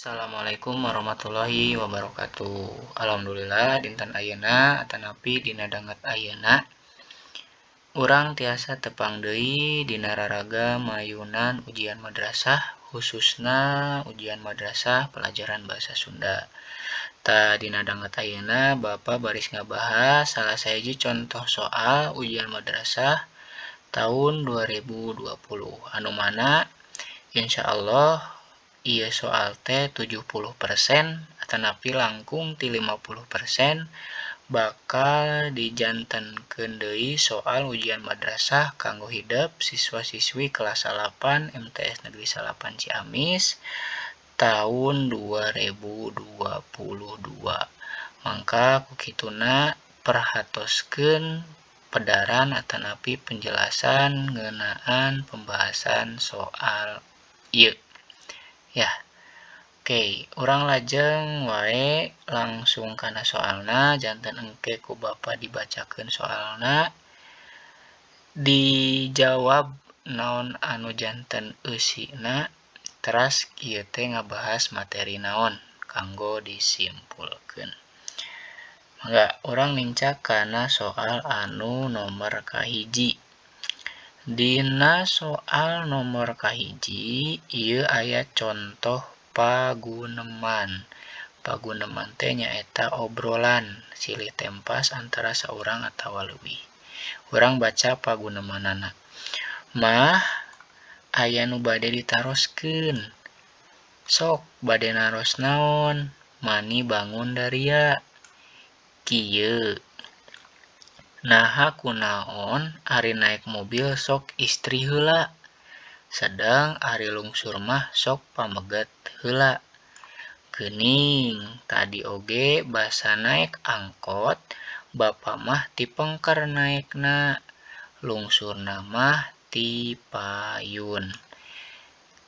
Assalamualaikum warahmatullahi wabarakatuh. Alhamdulillah, dinten ayeuna atanapi dina danget ayeuna urang tiasa tepang deui dina raraga mayunan ujian madrasah, khususna ujian madrasah pelajaran bahasa Sunda. Tah, dina danget ayeuna Bapak baris ngabahas salah sahiji contoh soal ujian madrasah tahun 2020, anu mana insya Allah ieu soal teh 70% atanapi langkung ti 50% bakal dijantenkeun deui soal ujian madrasah kanggo hidep siswa-siswi kelas 8 MTS Negeri 8 Ciamis tahun 2022. Mangka ku kituna perhatoskeun pedaran atanapi penjelasan ngeunaan pembahasan soal ieu ya. Oke, urang lajeng wae langsung kana soalna. Janten engke ku Bapak dibacakeun soalna, dijawab naon anu janten eusina, teras ieu teh ngabahas materi naon kanggo disimpulkeun. Mangga urang nincak kana soal anu nomor kahiji. Dina soal nomor kahiji ieu aya contoh paguneman. Paguneman teh nyaeta obrolan silih tempas antara saurang atawa leuwih. Urang baca pagunemanana. Mah, aya nu bade ditaroskeun. Sok, bade naros naon? Mani bangun daria. Kieu. Naha kunaon ari naek mobil sok istri heula, sedang ari lungsur mah sok pameget heula. Geuning, tadi oge basa naek angkot, bapa mah ti pengker naekna, lungsurna mah ti payun.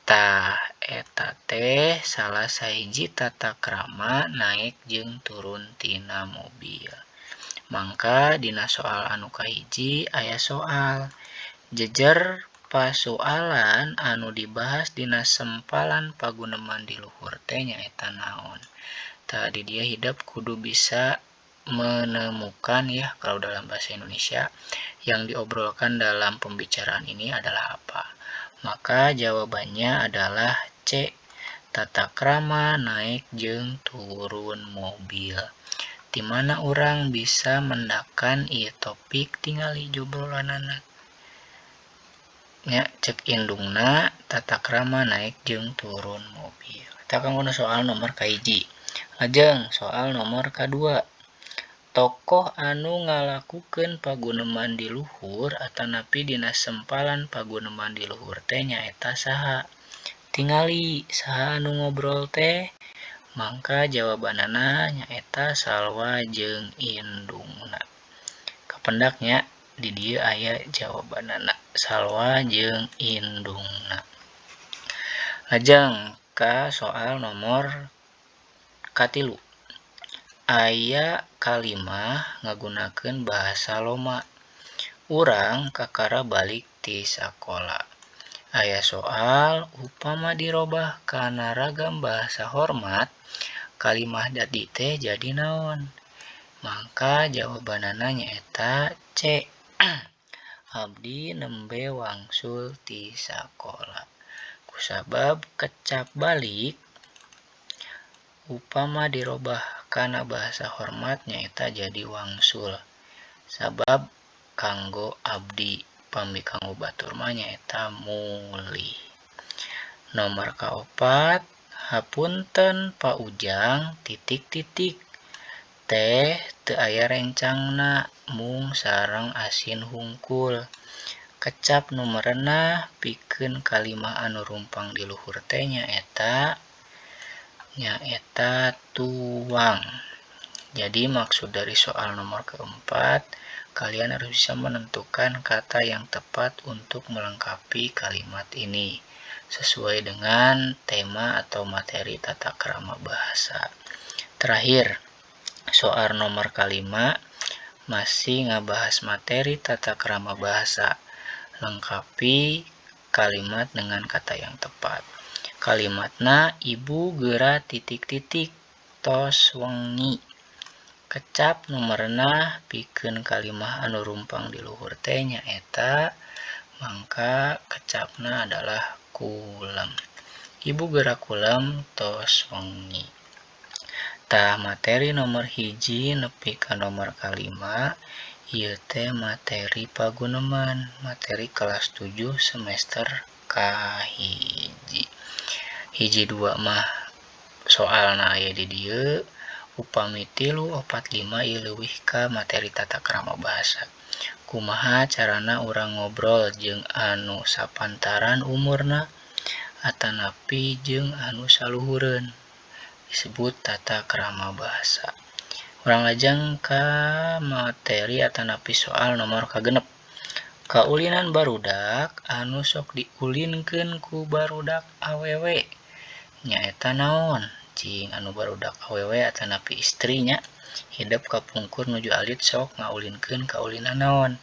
Tah, eta teh salah sahiji tata krama naek jeung turun tina mobil. Mangka dina soal anu kahiji aya soal jejer pasualan anu dibahas dina sempalan paguneman di luhur teh nyaeta naon. Tah, di dieu hidep kudu bisa menemukan ya, kalau dalam bahasa Indonesia yang diobrolkan dalam pembicaraan ini adalah apa. Maka jawabannya adalah C, tata krama naik jeung turun mobil. Di mana urang bisa mendakan ieu topik? Tingali jobrolanana nya, cek indungna tata krama naik jeung turun mobil. Eta kanggo soal nomor kahiji. Lajeng soal nomor kadua. Tokoh anu ngalakukeun paguneman di luhur atanapi dina sempalan paguneman di luhur teh nyaeta saha? Tingali saha anu ngobrol teh. Mangka jawabanana nyaeta Salwa jeung indungna. Kapendaknya di dieu aya jawabanana, Salwa jeung indungna. Lajeng ka soal nomor katilu. Aya kalimah ngagunakeun bahasa loma. Urang kakara balik ti sakola. Aya soal, upama dirobah kana ragam bahasa hormat, kalimah tadi teh jadi naon? Mangka jawabanana nyaeta C, abdi nembe wangsul ti sakola. Kusabab kecap balik upama dirobah kana bahasa hormat nyaeta jadi wangsul. Sabab kanggo abdi, pami kanggo batur mah nyaeta mulih. Nomor kaopat, hapunten Pak Ujang titik titik teh teu aya rencangna, mung sareng asin hungkul. Kecap nu merenah pikeun kalimah anu rumpang di luhur teh nyaeta tuang. Jadi maksud dari soal nomor keempat, kalian harus bisa menentukan kata yang tepat untuk melengkapi kalimat ini sesuai dengan tema atau materi tata krama bahasa. Terakhir, soal nomor kelima masih ngabahas materi tata krama bahasa. Lengkapi kalimat dengan kata yang tepat. Kalimatna ibu geura titik-titik tos wengi. Kecap nu merenah pikeun kalimah anu rumpang di luhur teh nyaeta mangka kecapna adalah kulem. Ibu geura kulem tos wengi. Tah materi nomor 1 nepi ka nomor 5 ieu teh materi paguneman, materi kelas 7 semester kahiji. 1 2 mah soalna aya di dieu, upami 3 4 5 ieu leuwih ka materi tata krama bahasa. Kumaha carana urang ngobrol jeung anu sapantaran umurna atanapi jeung anu saluhureun, disebut tata krama bahasa. Urang lajeng ka materi atanapi soal nomor 6. Kaulinan barudak anu sok diulinkeun ku barudak awewe nyaeta naon? Cing anu barudak awewe atanapi istrinya hidep kapungkur nuju alit sok ngaulinkeun kaulinan naon?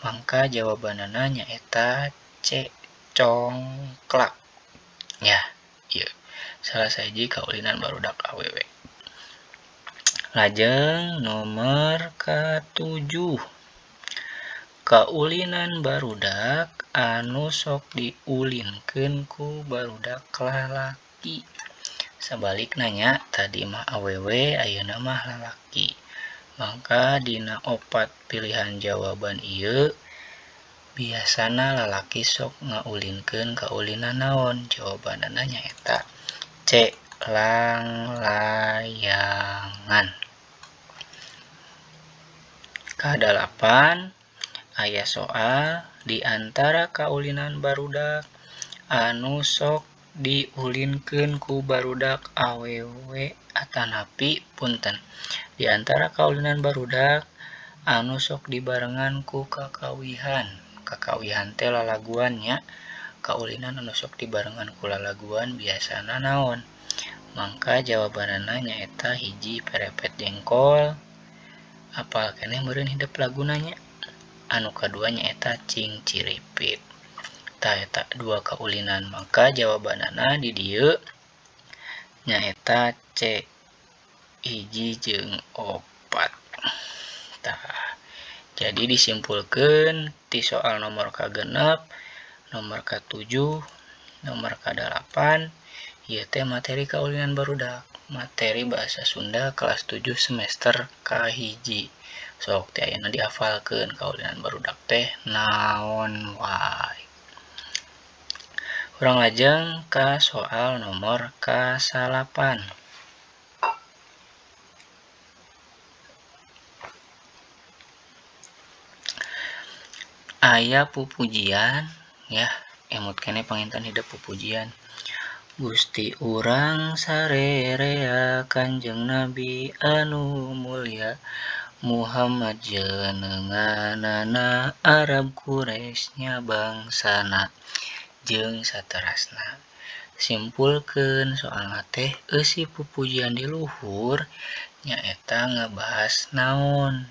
Mangka jawabanana nyaeta C, congklak. Ya, ieu salah sahiji kaulinan barudak awewe. Lajeng nomor 7. Kaulinan barudak anu sok diulinkeun ku barudak lalaki. Sabalikna nya, tadi mah awewe ayeuna mah lalaki. Mangka dina 4 pilihan jawaban ieu biasana lalaki sok ngaulinkeun kaulinan naon? Jawabanana nyaeta C, langlayangan. Ka-8 aya soal di antara kaulinan barudak anu sok diulinkeun ku barudak awewe atanapi punten. Di antara kaulinan barudak anu sok dibarengan ku kakawihan. Kakawihan teh lalaguan nya. Kaulinan anu sok dibarengan ku lalaguan biasana naon? Mangka jawabanana nyaeta 1 perepet jengkol. Apal keneh meureun hidep laguna nya. Anu kadua nyaeta cing ciripit. Tah eta 2 kaulinan, maka jawabanana di dieu nyaeta C, 1 jeung 4. Tah, jadi disimpulkeun ti soal nomor 6, nomor 7, nomor 8 ieu teh materi kaulinan barudak, materi bahasa Sunda kelas 7 semester kahiji. Sok teh ayeuna dihafalkeun kaulinan barudak teh naon wae. Urang lajeng ka soal nomor 9. Aya pupujian ya, emut keneh panginten hidep pupujian. Gusti urang sarerea Kanjeng Nabi anu mulya Muhammad jenenganana Arab Quraisy nya bangsana jeung saterasna. Simpulkeun soalna teh eusi pupujian di luhur nyaeta ngebahas naon?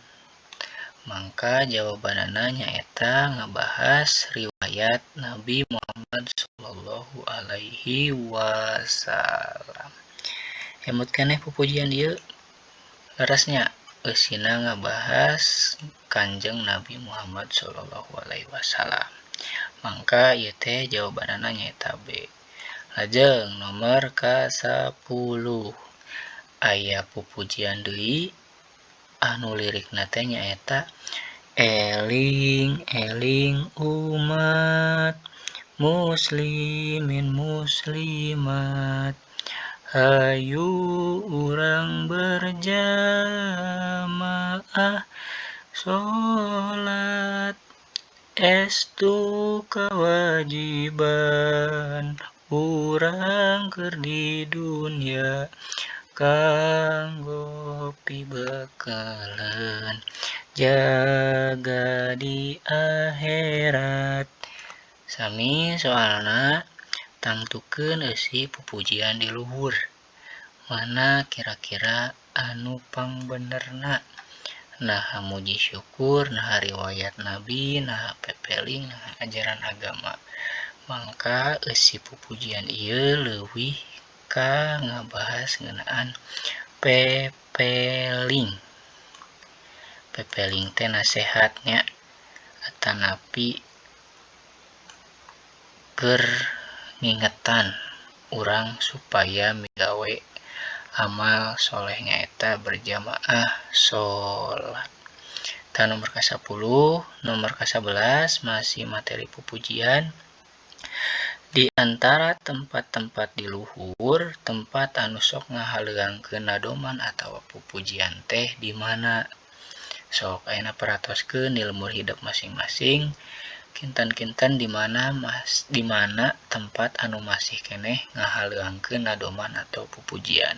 Mangka jawabanana nyaeta ngebahas riwayat Nabi Muhammad sallallahu alaihi wasallam. Emut keneh pupujian ieu leresnya eusina ngebahas Kanjeng Nabi Muhammad sallallahu alaihi wasallam. Mangka ieu teh jawabanana nyaeta B. Lajeng nomor 10. Aya pupujian deui anu lirikna teh nyaeta eling eling umat muslimin muslimat hayu urang berjamaah salat estu kewajiban urang keur di dunya kanggo pibekaleun jaga di akhirat. Sami soalna tangtukeun eusi pupujian di luhur. Mana kira-kira anu pangbenerna? Naha muji syukur, naha riwayat Nabi, naha pepeling, naha ajaran agama. Mangka eusi pupujian ieu leuwih ka ngabahas ngeunaan pepeling. Pepeling teh nasehat nya atanapi keur ngingetan urang supaya migawe amal soleh nyaeta berjamaah salat. Tah nomor ka-10, nomor ka-11 masih materi pupujian. Di antara tempat-tempat di luhur, tempat anu sok ngahaleuangkeun nadoman atawa pupujian teh di mana? Sok ayeuna perhatoskeun di lembur hidep masing-masing. Kinten-kinten di mana mas di mana tempat anu masih keneh ngahaleuangkeun nadoman atau pupujian.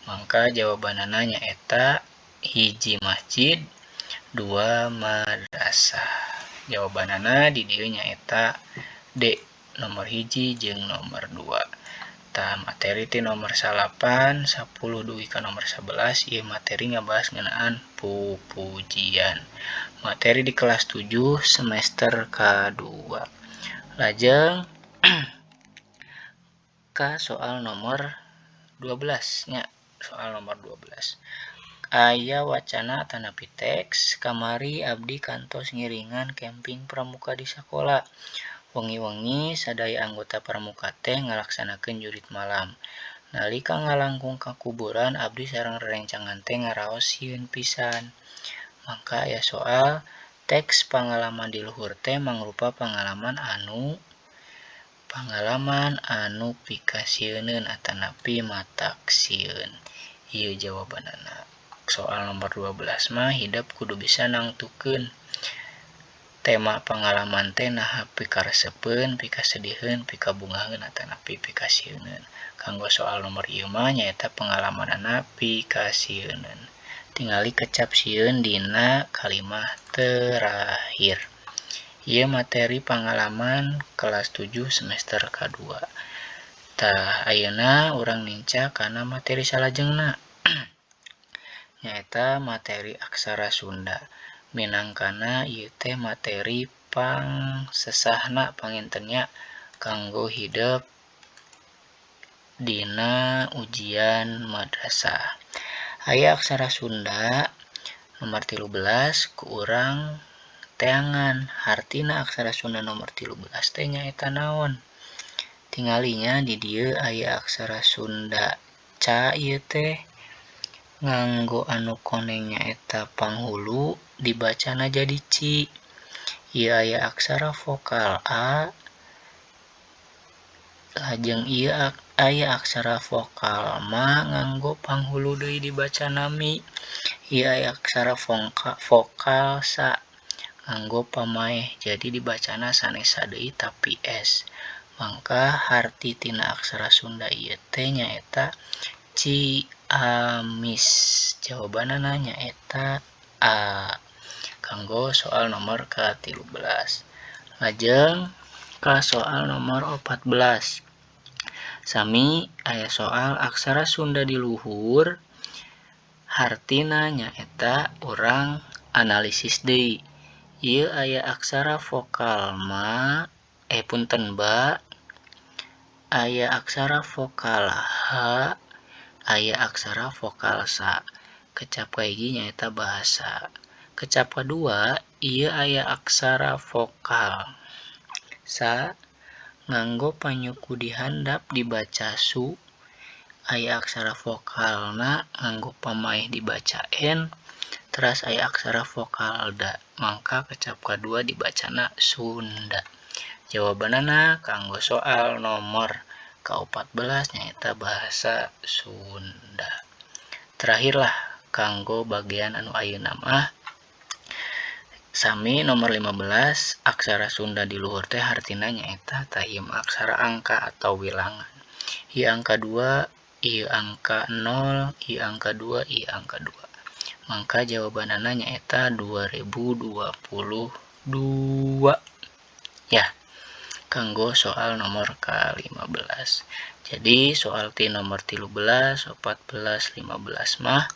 Mangka jawabanana nyaeta hiji masjid, dua madrasah. Jawabanana di dieu nyaeta D, nomor hiji jeung nomor 2. Tah materi ti nomor 9, 10 dugi ka nomor 11 ieu materi ngabahas ngeunaan pupujian. Materi di kelas 7 semester ka-2. Lajeng ka soal nomor 12 nya, soal nomor 12. Aya wacana atanapi teks, kamari abdi kantos ngiringan camping pramuka di sakola. Wengi-wengi sadaya anggota pramuka teh ngalaksanakeun jurit malam. Nalika ngalangkung ka kuburan abdi sareng rerencangan teh ngaraos sieun pisan. Mangka aya soal teks pangalaman di luhur teh mangrupa pangalaman anu pikasieuneun atanapi matak sieun. Ieu jawabanana. Soal nomor 12 mah hidep kudu bisa nangtukeun tema pangalaman teh naha pikaresepeun, pikasediheun, pikabungaheun atanapi pikasieuneun. Kanggo soal nomor ieu mah nyaeta pengalamanana pikasieuneun. Tingali kecap sieun dina kalimah terakhir. Ieu materi pangalaman kelas 7 semester ka-2. Tah ayeuna urang nincak kana materi salajengna. Nyaeta materi aksara Sunda. Minangkana ieu teh materi pangsesahna panginten nya kanggo hidep dina ujian madrasah. Aya aksara Sunda nomor 13 ku urang teangan. Hartina aksara Sunda nomor 13 teh nyaeta naon? Tingalinya di dieu aya aksara Sunda ca ieu teh nganggo anu koneng nyaeta panghulu dibacana jadi ci. Ieu aya aksara vokal a, lajeng ieu aya aksara vokal ma nganggo panghulu deui dibacana mi. Ieu aya aksara vokal sa nganggo pamaeh jadi dibacana sanes sa deui tapi s. Mangka harti tina aksara Sunda ieu teh nyaeta Ciamis. Jawabanana nyaeta A. Kanggo soal nomor ka-13. Lajeng ka soal nomor 14. Sami aya soal aksara Sunda di luhur hartina nyaeta urang analisis deui. Ieu aya aksara vokal ma, punten ba, aya aksara vokal h, aya aksara vokal sa. Kecap kahiji nyaeta bahasa. Kecap kadua ieu aya aksara vokal sa nganggo panyuku di handap dibaca su, aya aksara vokalna nganggo pamaeh dibaca n, teras aya aksara vokal da. Mangka kecap kadua dibacana Sunda. Jawabanana kanggo soal nomor ka-14 nyaeta bahasa Sunda. Terakhirlah kanggo bagian anu ayeuna mah sami nomor 15 aksara Sunda di luhur teh hartina nyaeta tah ieu mah aksara angka atau wilangan. Ieu angka 2, ieu angka 0, ieu angka 2, ieu angka 2. Mangka jawabanana nyaeta 2022 ya. Kanggo soal nomor ka-15. Jadi soal ti nomor 13, 14, 15 mah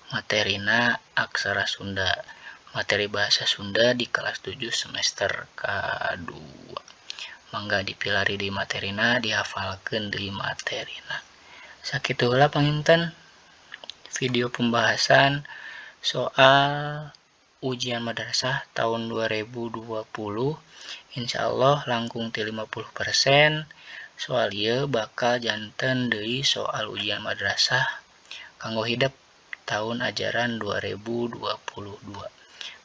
materina aksara Sunda. Materi bahasa Sunda di kelas 7 semester ka-2. Mangga dipilari di materina, dihafalkeun deui materina. Sakitu heula panginten video pembahasan soal ujian madrasah tahun 2020. Insya Allah langkung ti 50% soal ieu bakal janten deui soal ujian madrasah kanggo hidep tahun ajaran 2022.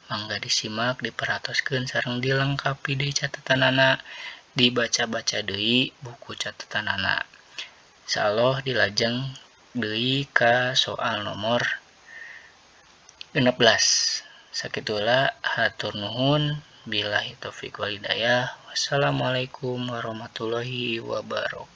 Mangga disimak, diperhatoskeun, sareng dilengkapi deui catatanana, dibaca-baca deui buku catatanana. Insyaallah dilajeng deui ka soal nomor 16. Sakitu heula, hatur nuhun, billahi taufik wal hidayah. Wassalamualaikum warahmatullahi wabarakatuh.